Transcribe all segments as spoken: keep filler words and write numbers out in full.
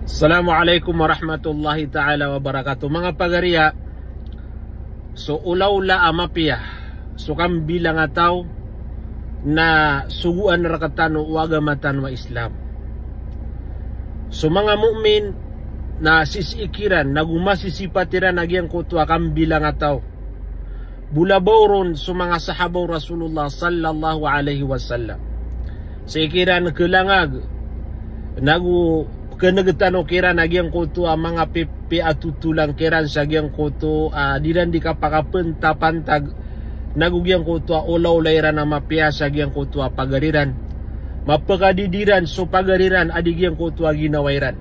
Assalamu alaikum warahmatullahi ta'ala wabarakatuh. Manga pagariya, so olaola a mapiya so kambilangataw na sogoan rektano o agama tano a Islam. So manga mu'min na sisii kiran nago masisipat iran a giyangkoto a kambilangataw. Bo labaw ron so manga sahaba o Rasulullah sallallahu alaihi wasallam. Sii kiran kelangag nago keneg tano kiran a giyangkoto a manga pipiya a totolan kiran sa giyangkoto a di ran di kapakapantapantag nago giyangkoto a olaola iran a mapiya sa giyangkoto a pagari ran. Mapekadidi ran so pagari ran a di giyangkoto a ginawa iran.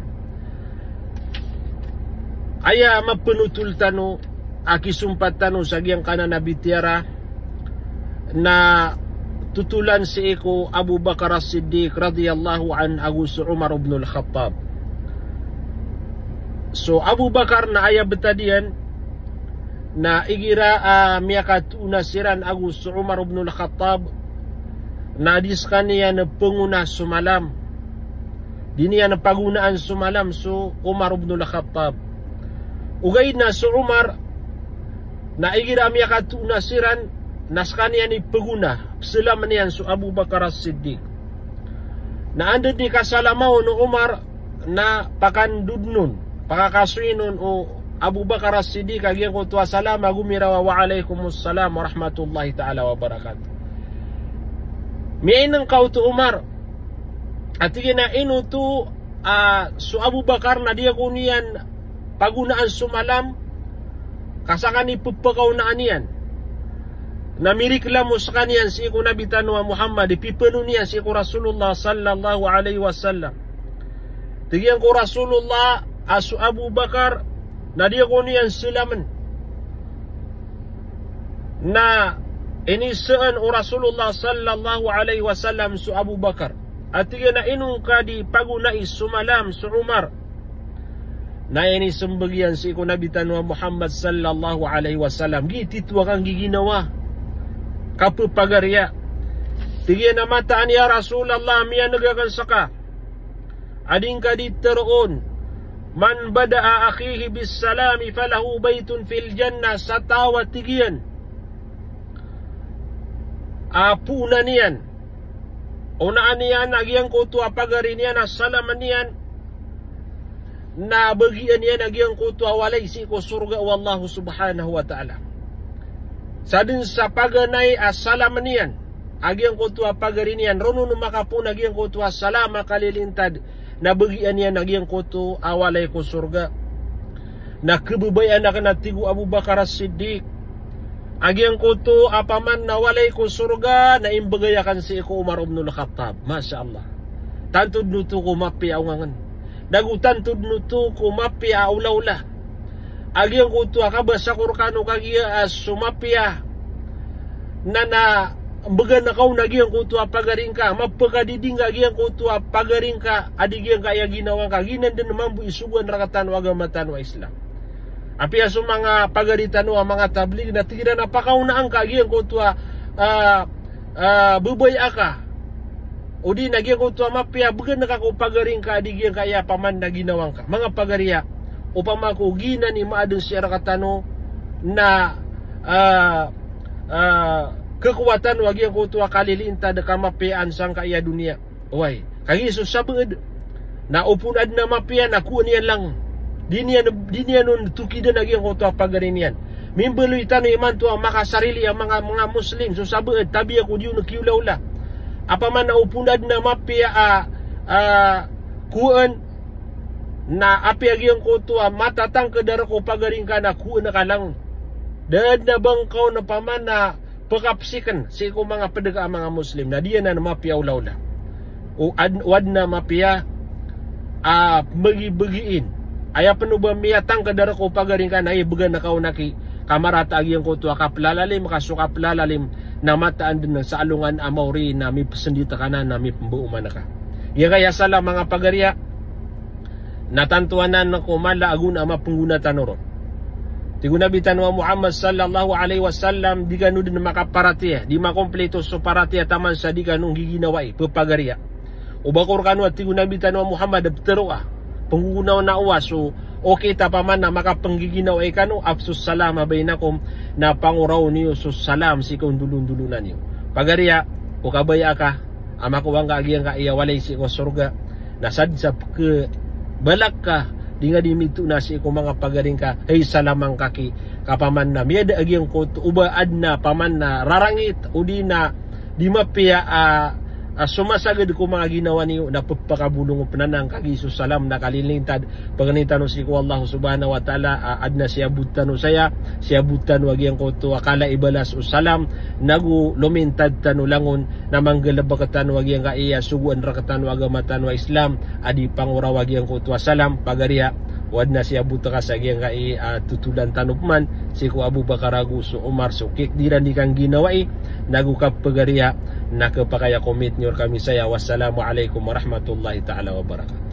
Aya mapenotol tano a kisompat tano sa giyangkanan a bitiyara na totolan sii ko Abu Bakar As-Siddiq radiyallahu anhu ago so Umar ibn al-Khattab. So Abu Bakar na aya betad iyan na igira a miyakatoona siran ago so Umar ibn al-Khattab na di sekaniyan pengona so malam. Di niyan pagonaan so malam so Umar ibn al-Khattab. Ogaid na so Umar na igira a miyakatoona siran na sekaniyan i pegona, pesalamen iyan so Abu Bakar As-Siddiq. Na anda den i kasalama on o Umar na pakandodon on, pakakasoyin on o Abu Bakar As-Siddiq a giyangkoto a salam a gomiraw a wa alaikumus salam warahmatullahi ta'ala wabarakatuh. Miyaineng ka oto Umar. A tig iyan a ino oto a so Abu Bakar na di ako niyan pagonaan so malam, ka sekaniyan i pepekaonaan iyan. Na mireklamo sekaniyan sii ko Nabi tano a Muhammad, i pipeno niyan sii ko Rasulullah sallallahu alaihi wasallam. Tig iyan ko Rasulullah a so Abu Bakar na di ako niyan salamen. Na inisaan o Rasulullah sallallahu alaihi wasallam so Abu Bakar. A tig iyan a ino ngka di pagonai so malam so Umar. Na inisembag iyan sii ko Nabi tano a Muhammad sallallahu alaihi wasallam. Giyoto i titho akn gii ginawa. Kapepagariya. Tig iyan a mataan, ya Rasulullah, miyaneg akn seka a di ngka di teroon, "Man bada'a akhihi bis salami falahu baytun fil jannah," sa taw a tig iyan a poonan iyan, onaan iyan a giyangkoto a pagari niyan a salamen iyan, na bagian iyan a giyangkoto a walay sii ko sorga o Allah subhanahu wa ta'ala. Sa den sa paganay a salamen iyan a giyangkoto a pagari niyan, ron on makapoon a giyangkoto a salam a kalilintad, na bagian iyan a giyangkoto a walay ko sorga. Na kebebayaan akn, a tig o Abu Bakar As-Siddiq, a giyangkoto a paman na walay ko sorga na imbegay akn sii ko Umar ibn al-Khattab. Masha Allah. Tanto den oto ko mapiya a ongangen. Nago tanto den oto ko mapiya a olaola. A giyangkoto a kabasa ko rekano kagiya a so mapiya na, na mbegan ka on a giyangkoto a pagari ngka, mapekadidi ngka a giyangkoto a pagari ngka a di giyangkaya ginawa ngka, giyanan den mambo i sogoan rektano a agama tano a Islam. Apiya so manga pagari tano a manga tablig na tig iran a pakaonaan ka a giyangkoto a, a, a, bebaya ka. O di na giyangkoto a mapiya, began ka ko pagari ngka a di giyangkaya paman a ginawa ngka. Manga pagariya, opama ko giyanan i maaden sii rektano na, a, a, kekowatan o a giyangkoto a kalilintad ka mapiyaan sangkaya doniya. Oway, kagiya so sabaad na opama aden a mapiya na kowaan iyan lang. Di niyan, di niyan on tokidan a giyangkoto a pagari niyan. Mimbaloy tano imanto a makasarili a manga, manga Muslim, so sabaad, tabiya ko di on kiolaola. Apiya man na opama aden a mapiya a, a, kowaan, na apiya giyangkoto a matatangked a rek o pagari ngka na kowaan ka lang. Da den a ba ngka on opama na pekapsiken sii ko manga ped ka a manga Muslim. Na di anan mapiya olaola. O ad-, o aden a mapiya a mbegibegiin. Aya pen o ba miyatangked a rek o pagari ngka na ibegan ka on aki. Ka marata a giyangkoto a kapelalalim, ka so kapelalalim na mataan den sa alongan a maori na mipesendit ka nan na mipembooman ka. Giyangkaya salam, manga pagariya, na tanto anan ko mala a gona a mapenggona tano ron. Tig o Nabi tano a Muhammad sallallahu alaihi wasallam, di kano den makaparatiyaya, di makompleto so paratiyaya taman sa di kano giginawai, pepagariya. O ba ko rekano, a tig o Nabi tano a Muhammad, a peteroa, pnggonaw na owa so okit a paman na makapnggiginawai kano, afshus salama bainakum, na pangoraw niyo so salam sii ko ndolondolonan iyo. Pagariya, ko kabaya ka a makowa ngka a giyangkai a walay sii ko sorga, na sadn sa pkhabalak ka, di nga di mitona sii ko manga pagari ngka, hay, salam angka ki, ka paman na miyada a giyangkoto, o ba adn a paman na rarangit, odi na di mapiya a, a somasagad ko manga ginawa niyo, na pphakabolong o pn anan kagiya so salam na kalilintad. Pagni tano sii ko Allah subhanahu wa ta'ala a adn a siyabot tano saya, siyabot tano a giyangkoto a kala i balas o salam, nago lomintad tano langon, na manggalbk tano a giyangkai a sogoan rktano a agama tano a Islam, a di pangoraw a giyangkoto a salam. Pagariya, o adn a siyabot ka sa giyangkai a totolan tano pman, sii ko Abu Bakar ago so Umar, so kikdiran di kangginawai, nago kapagariya, na khapakay a comment niyo rkami saya. Wassalamu alaikum warahmatullahi ta'ala wabarakatuh.